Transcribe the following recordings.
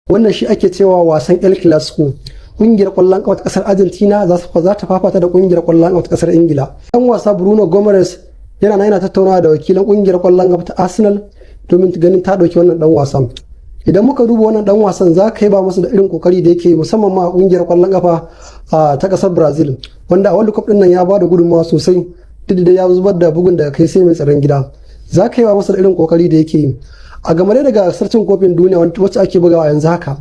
Wannan shi ake cewa wasan El Clasico. Kungiyar kwallon kafa ta kasar Argentina za ta fafata da kungiyar kwallon kafa ta kasar Ingila. Dan wasa Bruno Guimaraes yana yana tattaunawa da wakilan kungiyar kwallon kafa ta Arsenal domin ganin ta dauki wannan dan wasan. Idan muka duba wannan dan wasan, za ka ba masa da irin kokari da yake, musamman ma a kungiyar kwallon kafa ta kasar Brazil, wanda a World Cup din nan ya ba da gudunmawa sosai, duk da ya zubar da bugun da kai sai mai tsaron gida. Za ka yi masa da irin kokari da yake yi. A game da gasar cin kofin duniya wacce ake bugawa yanzu haka,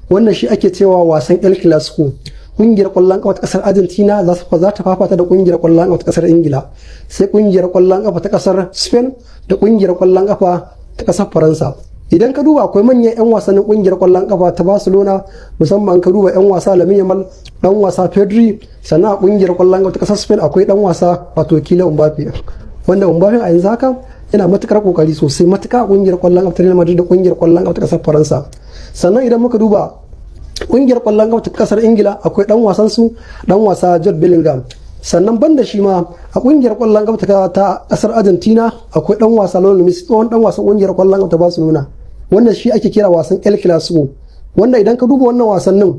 wannan shi ake cewa wasan El Clasico. Kungiyar kwallon kafa ta kasar Argentina za ta fafata da kungiyar kwallon kafa ta kasar Ingila, sai kungiyar kwallon kafa ta kasar Spain da kungiyar kwallon kafa ta kasar Faransa. Idan ka duba, akwai manyan 'yan wasannin kungiyar kwallon kafa ta Barcelona, musamman ka duba 'yan wasa Lamine Yamal, dan wasa Pedri. Sannan a kungiyar kwallon kafa ta kasar Spain akwai dan wasa, wato Kylian Mbappe, wanda Mbappe a yanzu haka yana matukar kokari sosai matuka a kungiyar kwallon kafa ta Real Madrid da kungiyar kwallon kafa ta kasar Faransa. Sannan idan muka duba kungiyar kwallon kafa ta kasar Ingila, akwai dan wasan su, dan wasa Jude Bellingham. Sannan banda shi ma, a kungiyar kwallon kafa ta kasar Argentina akwai dan wasa Lionel Messi, tsohon dan wasan kungiyar kwallon kafa ta Barcelona. Wannan shi ake kira wasan El Clasico, wanda idan ka duba wannan wasannin,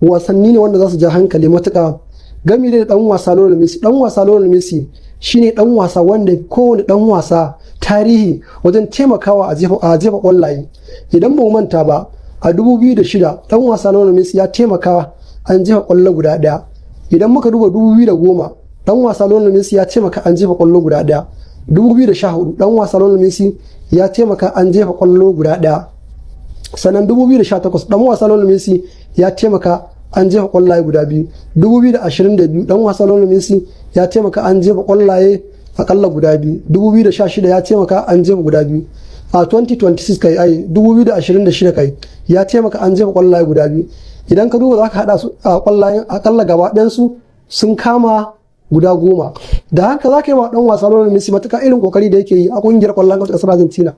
wasanni ne wanda za su ja hankali matuka. Gami da dan wasa Lionel Messi, dan wasa Lionel Messi shine dan wasa wanda kowane dan wasa tarihi wajen taimakawa a jefa kwallaye. Idan ba mu manta ba, a 2006 dan wasa Lionel Messi ya taimaka an jefa kwallo guda daya. Idan muka duba 2010, dan wasa Lionel Messi ya taimaka an jefa kwallo guda daya. 2014, dan wasa Lionel Messi ya taimaka an jefa kwallo guda daya. Sannan 2018, dan wasa Lionel Messi ya taimaka an jefa kwallaye guda biyu. 2022, dan wasa Lionel Messi ya taimaka an jefa kwallaye akalla guda biyu. 2016 ya taimaka an jefa guda biyu. A 2026 kai, ai 2026 kai, ya taimaka an jefa kwallaye guda biyu. Idan ka duba, za ka hada su a kwallayen, akalla gaba ɗayansu sun kama guda 10. Da haka za ka yi wa dan wasa Lionel Messi matuƙa irin kokari da yake yi a kungiyar kwallon kafa ta kasar Argentina.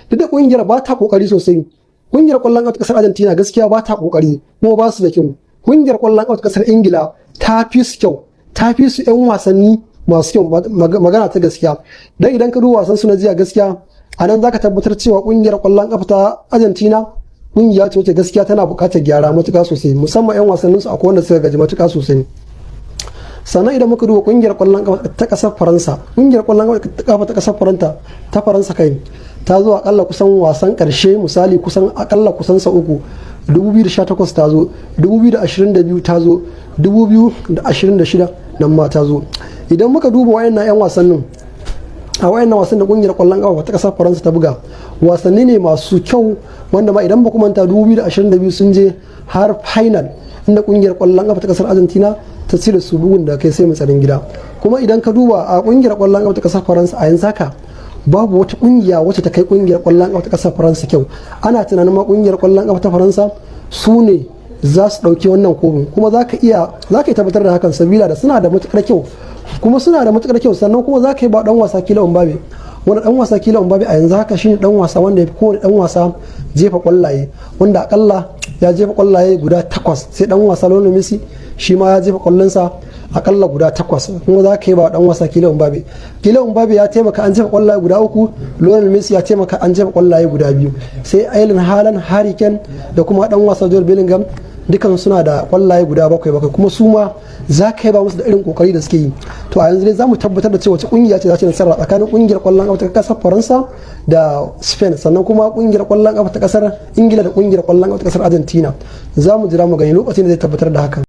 Duk da kungiyar ba ta kokari sosai, kungiyar kwallon kafa ta kasar Argentina gaskiya ba ta kokari kuma ba su da kyau. Kungiyar kwallon kafa ta kasar Ingila ta fi su kyau, ta fi su yan wasanni masu kyau, magana ta gaskiya. Dan idan ka duba wasan su na jiya, gaskiya a nan zaka tabbatar cewa kungiyar kwallon kafa ta Argentina kungiya ce wacce gaskiya tana buƙatar gyara matuƙa sosai, musamman yan wasannin su, akwai wanda suka gaji matuƙa sosai. Sannan idan muka duba kungiyar kwallon kafa ta kasar Faransa, kungiyar kwallon kafa ta kasar Faransa, ta Faransa kai, ta zo akalla kusan wasan karshe, misali kusan akalla kusan sa uku. 2018 ta zo, 2022 ta zo, 2026 nan ma ta zo. Idan muka duba wayannan yan wasannin, a wayannan wasan da kungiyar kwallon kafa ta kasar Faransa ta buga, wasanni ne masu kyau, wanda ma idan ba ku manta, 2022 sun je har final, inda kungiyar kwallon kafa ta kasar Argentina ta cire su bugun da kai sai mai tsaron gida. Kuma idan ka duba a kungiyar kwallon kafa ta kasar Faransa, a yanzu haka babu wata kungiya wacce ta kai kungiyar kwallon kafa ta kasar Faransa kyau. Ana tunanin ma kungiyar kwallon kafa ta Faransa su ne za su dauki wannan kofin, kuma za ka iya za ka tabbatar da hakan, sabila da suna da matukar kyau, kuma suna da matukar kyau. Sannan kuma za ka yi ba dan wasa Kylian Mbappe, wanda dan wasa Kylian Mbappe a yanzu haka shine dan wasa wanda ya fi kowane dan wasa jefa kwallaye, wanda akalla ya jefa kwallaye guda takwas. Sai dan wasa Lionel Messi, shi ma ya jefa kwallonsa akalla guda takwas. Kuma za ka yi ba dan wasa Kylian Mbappe. Kylian Mbappe ya taimaka an jefa kwallaye guda uku, Lionel Messi ya taimaka an jefa kwallaye guda biyu. Sai Erling Haaland, Harry Kane da kuma dan wasa Jude Bellingham, dukan suna da kwallaye guda bakwai bakwai, kuma su ma za ka ba musu da irin kokari da suke yi. To, a yanzu dai za mu tabbatar da cewa wace kungiya ce za ta nasara tsakanin kungiyar kwallon kafa ta kasar Faransa da Spain, sannan kuma kungiyar kwallon kafa ta kasar Ingila da kungiyar kwallon kafa ta kasar Argentina. Za mu jira mu gani lokacin da zai tabbatar da hakan.